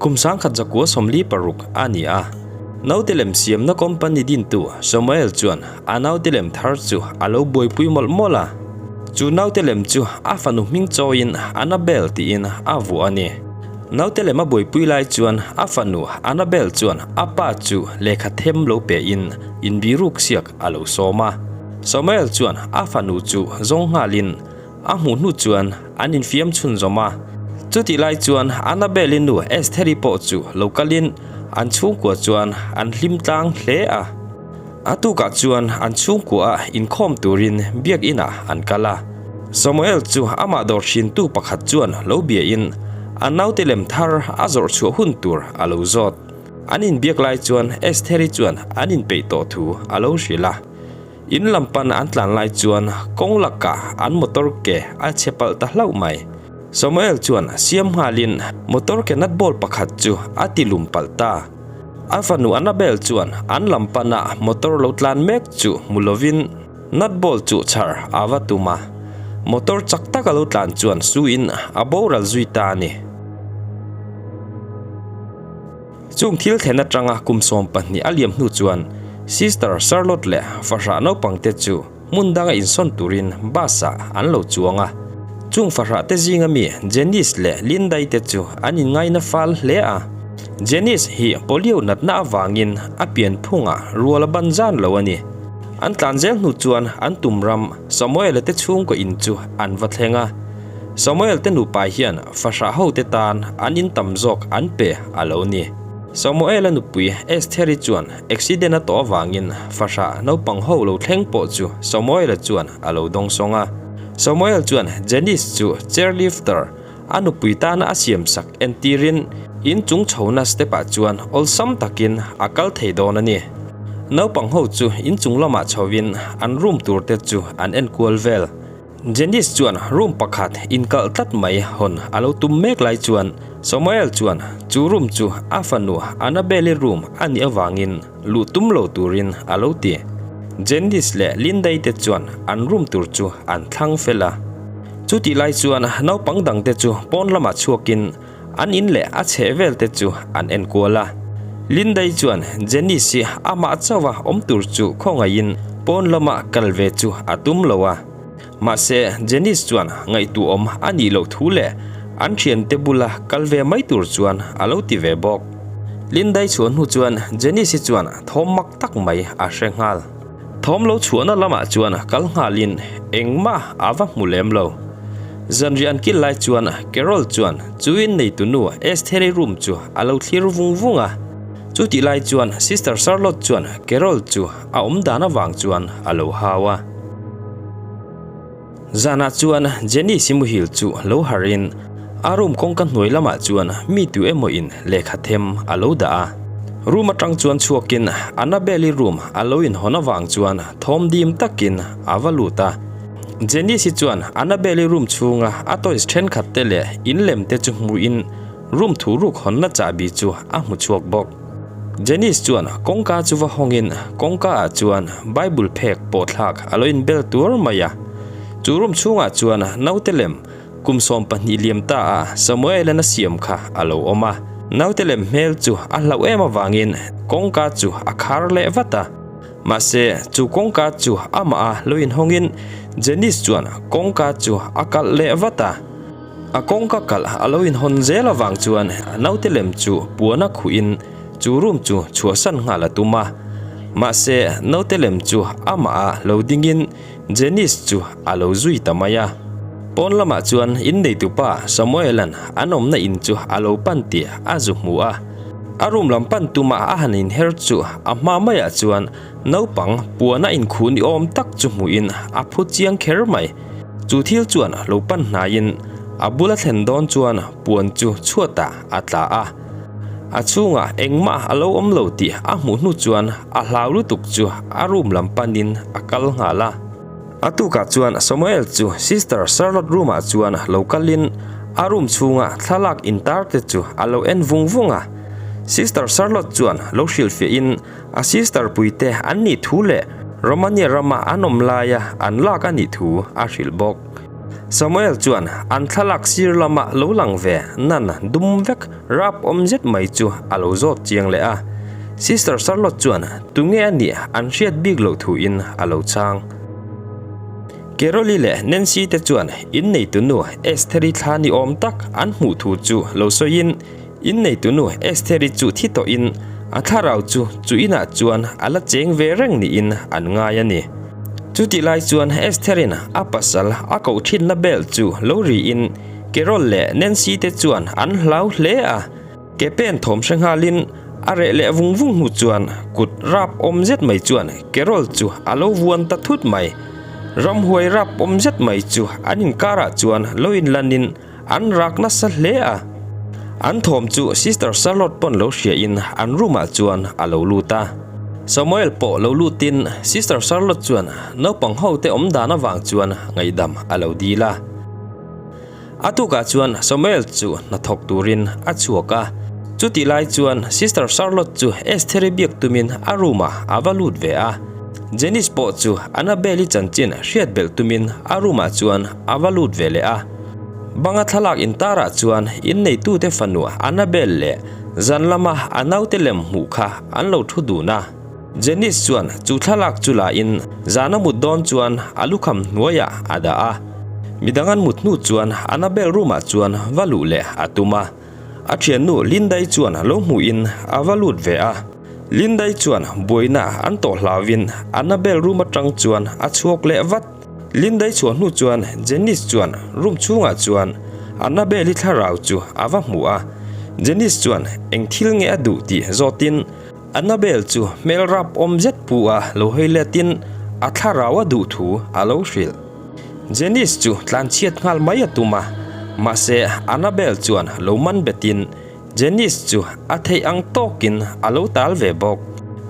Kum 1946 a ni a, naute lem siamna company dintu Samuel chuan a naute lem thar chu a lo buaipui mawlh mawlh a. Chu naute lem chu a fanu hming chawiin Annabel tiin a vuah a ni. Naute lem a buaipui lai chuan a fanu Annabel chuan a pa chu lehkha them lo pein inbiruk siak a lo sawm a. Samuel chuan a fanu chu zawng nghalin A hmuh hnu chuan an infiam chhunzawm a. Chutih lai chuan Annabelle-i nu Estheri pawh chu lo kalin an chhungkua chuan an hlim tlang hle a. A tukah chuan an chhungkua a inkhawm turin biakinah an kal a. Samuel chu amah dawr hrintu pakhat chuan lo biain a naute lem thar a zawrh chhuah hun tur a lo zawt. An inbiak lai chuan Estheri chuan an inpeih tawh thu a lo hrilh a. In lam pan an tlan lai chuan kawng lakah an motor ke a chhe palh ta hlauh mai. Samuel chuan siam nghalin motor ke nut bolt pakhat chu a ti lum palh ta. A fanu Annabel chuan an lam pana motor lo tlan mek chu hmu lovin nut bolt chu chhar a va tum a. Motor chak taka lo tlan chuan suin a boral zui ta a ni. Chung thil thlen atanga kum 12 a liam hnu chuan Sister Charlotte leh fahrah naupangte chu hmun danga insawn turin bus-ah an lo chuang a. Chung fahrah te zinga mi Janice leh Lindai te chu an inngaina fal hle a. Janice hi polio natna avangin a pianphungah rual a ban zan lo a ni. An tlan zel hnu chuan an tum ram Samuel-a te chhungkaw in chu an va thleng a. Samuel te nupa hian fahrah hote tan an in tam zawk an pe a lo ni. Samuel-a nupui Estheri chuan accident a tawh avangin fahrah naupang ho lo thleng pawh chu Samuel-a chuan a lo dawngsawng a. Samuel chuan Janice chu chairlifter a nupui tana a siamsak entirin in chung chhona step-ah chuan awlsam takin a kal thei dawn a ni. Naupang ho chu in chung lamah chhovin an room tur te chu an enkual vel. Janice chuan room pakhat inkalh tlat mai hawn a lo tum mek lai chuan Samuel chuan chu room chu a fanu Annabelle-i room a nih avangin luh tum lo turin a lo ti. Janice leh Linda-i te chuan an room tur chu an thlang fel a. Chutih lai chuan naupang dangte chu pawn lamah chhuakin an in leh a chheh vel te chu an enkual a. Linda-i chuan Janice-i amah chauha awm tur chu khawngaihin pawn lama kal ve chu a tum lo a. Mahse, Janice chuan ngaihtuahawm a nih loh thu leh an thiante bula kal ve mai tur chuan a lo ti ve bawk. Linda-i chhuah hnu chuan Janice-i chuan thawm mak tak mai a hre nghal. Thawm lo chhuahna lamah chuan kal nghalin engmah a va hmu lem lo. Zanriah an kil lai chuan Carol chuan chu inneitu nu Estheri room chu a lo thlir vung vung a. Chutih lai chuan Sister Charlotte chuan Carol chu a awm dan avang chuan a lo hau a. Zanah chuan Jenny Simuhil chu lo harhin a room kawngka hnuai lamah chuan mi tu emaw in lehkha them a lo dah a. Room atang chuan chhuakin Annabelle-i room a lo inhawn avang chuan thawm dim takin a va lut a. Jenny-si chuan Annabelle-i room chhunga a toys thenkhat te leh in lem te chu hmuhin room thuruk hawnna chahbi chu a hmu chhuak bawk. Janice chuan kawngka chu va hawngin kawngka ah chuan Bible phek pawh thlak a lo inbel tuar mai a. Chu room chhungah chuan naute lem kum 12 liam ta a Samuel-a'n a siam kha a lo awm a. Naute lem hmel chu a hlauh em avangin kawngka chu a khar leh vat a. Mahse chu kawngka chu amah a lo inhawngin Janice chuan kawngka chu a kalh leh vat a. A kawngka kalh a lo inhawn zel avang chuan naute lem chu puan a khuhin chu room chu chhuahsan nghal a tum a. Mahse, naute lem chu amah a lo dingin Janice chu a lo zui ta mai a. Pawn lamah chuan inneitupa Samuel-a'n an awmna in chu a lo pan tih a zu hmu a. A room lam pan tuma a han inher chu a hma maiah chuan naupang puan a inkhuh ni awm tak chu hmuhin a phu chiang kher mai. Chu thil chuan lo pan hnaiin a bula thlen dawn chuan puan chu chhuatah a tla a. A chhungah engmah a lo awm lo tih a hmuh hnu chuan a hlau lutuk chu a room lam panin a kal nghal a. A tukah chuan Samuel chu Sister Charlotte room ah chuan lo kalin a room chhunga thlalak intar te chu a lo en vung vung a. Sister Charlotte chuan lo hrilhfiahin A sister puite an nih thu leh Romania rama an awm laia an lak a nih thu a hrilh bawk. Samuel chuan an thlalak sir lama lo lang ve nan dum vek rap awm zet mai chu a lo zawt chiang leh a. Sister Charlotte chuan tunge a nih an hriat bik loh thuin a lo chhang. Carol-i leh Nancy te chuan inneitunu Estheri thla ni awm tak an hmuh thu chu lo sawiin inneitunu Estheri chu thi tawhin a thlarau chu chu inah chuan a la cheng ve reng niin an ngai a ni. Chutih lai chuan Estheri'n a pasal a koh thinna bel chu lo riin Carol leh Nancy te chuan an hlau hle a. Ke pen thawm hre nghalin a reh leh vung vung hnu chuan kut rap awm zet mai chuan Carol chu a lo vuan ta thut mai. Ramhuai rap awm zet mai chu an inkarah chuan lo inlanin an rak nasa hle a. An thawm chu Sister Charlotte pawn lo hriain an room ah chuan a lo lut a. Samuel pawh lo lutin Sister Charlotte chuan naupang ho te awm dan avang chuan ngaihdam a lo dil a. A tukah chuan Samuel chu hnathawk turin a chhuak a, chutih lai chuan Sister Charlotte chu Estheri biak tumin a room ah a va lut ve a. Janice pawh chu Annabelle-i chanchin hriat belh tumin a room ah chuan a va lut ve leh a. Banga thlalak intarah chuan inneitute fanu Annabelle leh zan lama a naute lem hmuh kha an lo thu dun a. Janice chuan chu thlalak chu la in zan a mut dawn chuan a lukham hnuaiah a dah a. Midang an mut hnu chuan Annabelle room ah chuan va luh leh a tum a. A thiannu Lindai chuan lo hmuh in a va lut ve a. Lindai chuan buaina an tawh hlau in Annabelle room atang chuan a chhuak leh vat. Lindai chhuah hnu chuan Janice chuan room chhungah chuan Annabelle-i thlarau chu a va hmu a. Janice chuan eng thil nge a duh tih zawtin Annabelle chu hmel rap awm zet pu a lo hawi letin a thlarau a duh thu a lo hrilh. Janice chu tlanchhiat nghal mai a tum a, mahse Annabelle chuan lo man betin Janice chu a theih ang tawkin a lo tal ve bawk.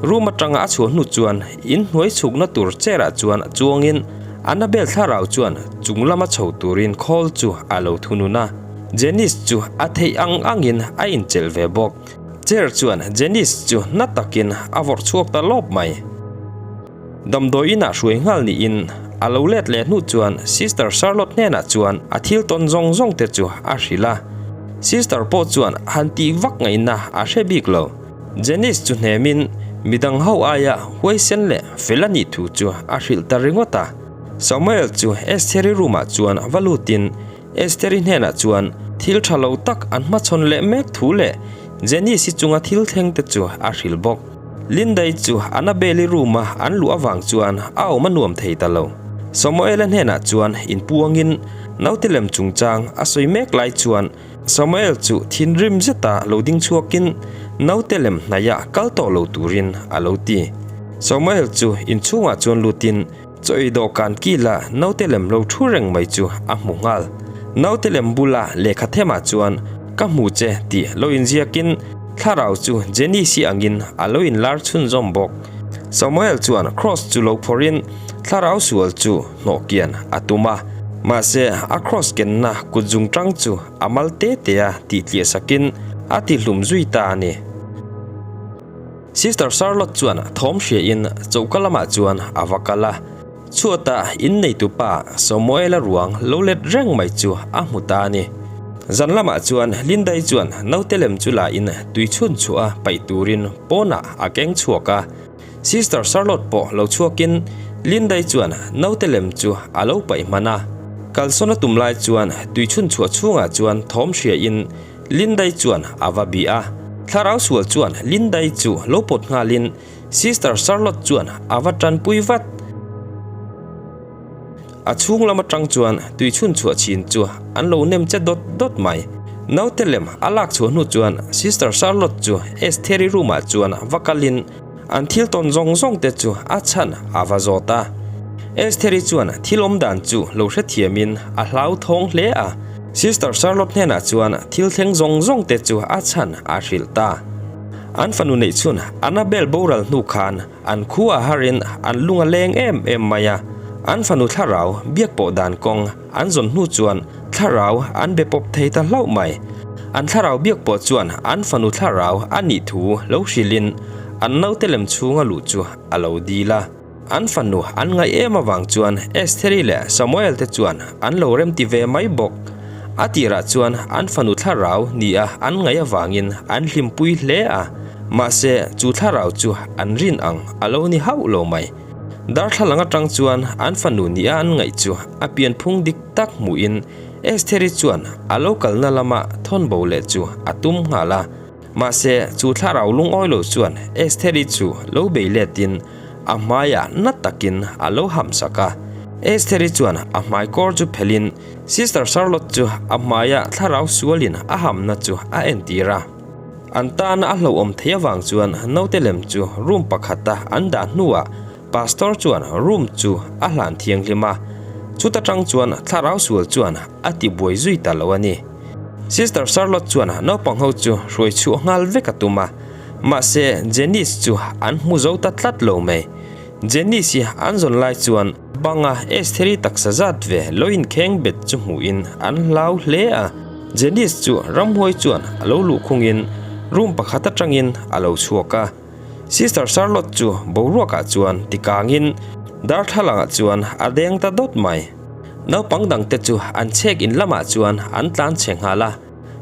Room atanga a chhuah hnu chuan inhnuai chhukna tur chair ah chuan chuangin Annabelle thlarau chuan chung lama chho turin khawl chu a lo thunun a, Janice chu a theih ang angin a inchelh ve bawk. Chair chuan Janice chu na takin a vawrh chhuak ta lawp mai. Damdawi inah hruai nghal niin a lo let leh hnu chuan Sister Charlotte hnenah chuan a thil tawn zawng zawng te chu a hrilh a. Sister pawh chuan han tih vak ngaihna a hre bik lo. Janice chu hnemin midang ho aia huaisen leh fel a nih thu chu a hrilh ta ringawt a. Samuel chu Estheri room ah chuan va lutin Estheri hnenah chuan thil tha lo tak an hmachhawn leh mek thu leh Janice-i chunga thil thleng te chu a hrilh bawk. Linda-i chu Annabelle-i room-a an luh avang chuan a awm a nuam thei ta lo. Samuel-a hnenah chuan inpuangin naute lem chungchang a sawi mek lai chuan Samuel chu thinrim zeta lo ding chhuakin naute lem hnaihah kal tawh lo turin a lo ti. Samuel chu inchhungah chuan lutin Chaw ei dawhkan kila naute lem lo thu reng mai chu a hmu nghal. Naute lem bula lehkha themah chuan ka hmu che tih lo inziakin thlarau chu Jenny-si angin a lo inlar chhunzawm bawk. Samuel chuan Kross chu lo phawrhin thlarau sual chu hnawh kian a tum a, mahse a Kross kenna kut zungtang chu a mal te te a tih tliah sakin a tihlum zui ta a ni. Sister Charlotte chuan thawm hriain choka lamah chuan a va kal a, chhuatah inneitu pa Samuela ruang lo let reng mai chu a hmu ta a ni. Zan lamah chuan Lindai chuan naute lem chu lain tui chhun chhuah a paih turin pawnah a keng chhuak a. Sister Charlotte pawh lo chhuakin Lindai chuan naute lem chu a lo paih hman a. Kalsawn a tum lai chuan tui chhun chhuah chhungah chuan thawm hriain Lindai chuan a va bih a, thlarau sual chuan Lindai chu lo pawt nghalin Sister Charlotte chuan a va tanpui vat. A chhung lam atang chuan tui chhun chhuah chin chu an lo nem che dawt dawt mai. Naute lem a lak chhuah hnu chuan Sister Charlotte chu Estheri room ah chuan va kalin An thil tawn zawng zawng te chu a chhan a va zawt a. Estheri chuan thil awm dan chu lo hrethiamin a hlauthawng hle a. Sister Charlotte hnenah chuan thil thleng zawng zawng te chu a chhan a hrilh ta. An fanu neih chhun Annabelle boral hnu khan an khu a harin an lung a leng em em mai a. An fanu thlarau biak pawh dan kawng an zawn hnu chuan thlarau an be pawp thei ta hlauh mai. An thlarau biak pawh chuan an fanu thlarau a nih thu lo hrilhin an naute lem chhunga luh chu a lo dil a. An fanu an ngaih em avang chuan Estheri leh Samuel te chuan an lo remti ve mai bawk. A tirah chuan an fanu thlarau nia an ngaih avangin an hlimpui hle a, mahse chu thlarau chu an rin ang a lo ni hauh lo mai. Darthlalang atang chuan an fanu nia an ngaih chu a pianphung dik tak hmuhin Estheri chuan a lo kalna lama thawnbo leh chu a tum nghal a. Mahse, chu thlarau lungawi lo chuan Estheri chu lo bei letin a hmaiah na takin a lo hamsak a. Estheri chuan a hmai kawr chu phelhin Sister Charlotte chu a hmaia thlarau sualin a hamna chu a entir a. An tana a hlauhawm theih avang chuan naute lem chu room pakhata an dah hnuah Pastor chuan room chu a hlan thianghlim a, chuta tang chuan thlarau sual chuan a tibuai zui ta lo a ni. Sister Charlotte chuan naupang ho chu hruai chhuah nghal vek a tum a, mahse Janice chu an hmu zo ta tlat lo mai. Janice hi an zawn lai chuan banga Estheri taksa zat ve lo inkheng bet chu hmuhin an hlau hle a. Janice chu ramhuai chuan a lo luhkhungin room pakhat atangin a lo chhuak a. Sister Charlotte chu boruakah chuan tikangin darthlalangah chuan a deng ta dawt mai. Naupang dangte chu an chhek in lamah chuan an tlan chhe nghal a.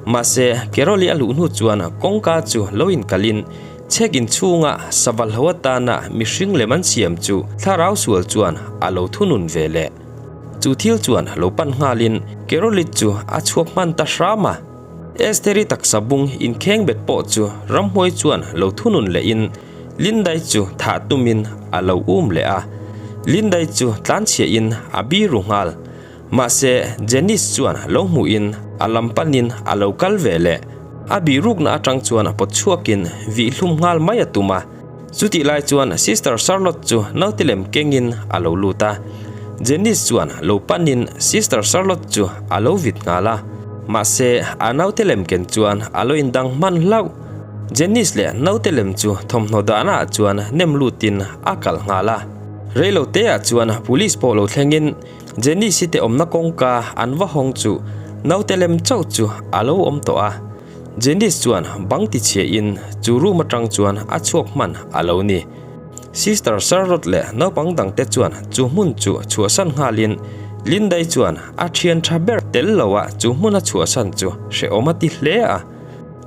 Mahse, Carol-i a luh hnu chuan kawngka chu lo inkalhin chhek in chhunga sava hlo atana mihring lem an siam chu thlarau sual chuan a lo thunun ve leh. Chu thil chuan lo pan nghalin Carol-i chu a chhuak hman ta hram a. Estheri taksa bung inkheng bet pawh chu ramhuai chuan lo thunun lehin Lindai chu thah tumin a lo um leh a. Lindai chu tlanchhiahin a biru nghal. Mahse, Janice chuan lo hmuhin a lam panin a lo kal ve leh. A birukna atang chuan a pawt chhuakin vihhlum nghal mai a tum a. Chutih lai chuan Sister Charlotte chu naute lem kengin a lo lut a. Janice chuan lo panin Sister Charlotte chu a lo vit nghal a. Mahse, a naute lem ken chuan a lo indang hman hlauh. Janice leh naute lem chu thawmhnaw dahna ah chuan nem lutin a kal nghal a. Reilo te ah chuan police pawh lo thlengin Janice-i te awmna kawngka an va hawng chu naute lem chauh chu a lo awm tawh a. Janice chuan bang ti chhia in chu room atang chuan a chhuak hman a lo ni. Sister Charlotte leh naupang dang te chuan chu hmun chu chhuahsan nghalin Lindai chuan a thian tha ber tel lo a chu hmun a chhuahsan chu hrehawm a ti hle a.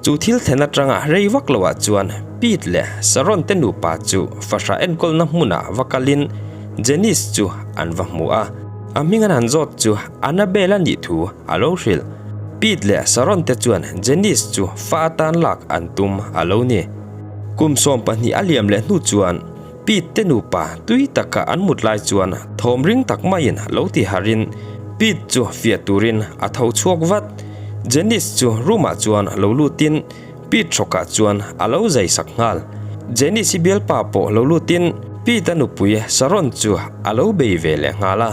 Chu thil thlen atanga rei vak lo ah chuan Pete leh Sharon te nupa chu fahrah enkawlna hmunah va kalin Janice chu an va hmu a. A hming an han zawt chu Annabelle a nih thu a lo hrilh. Pete leh Sharon te chuan Janice chu fa atan lak an tum a lo ni. Kum 12 a liam leh hnu chuan Pete te nupa tui taka an mut lai chuan thawm ring tak maiin lo ti harhin Pete chu fiah turin a tho chhuak vat. Janice chu room ah chuan lo lutin Pete hrawkah chuan a lo zai sak nghal. Janice-i bialpa pawh lo lutin Pete-a nupui Sharon chu a lo bei ve leh nghal a.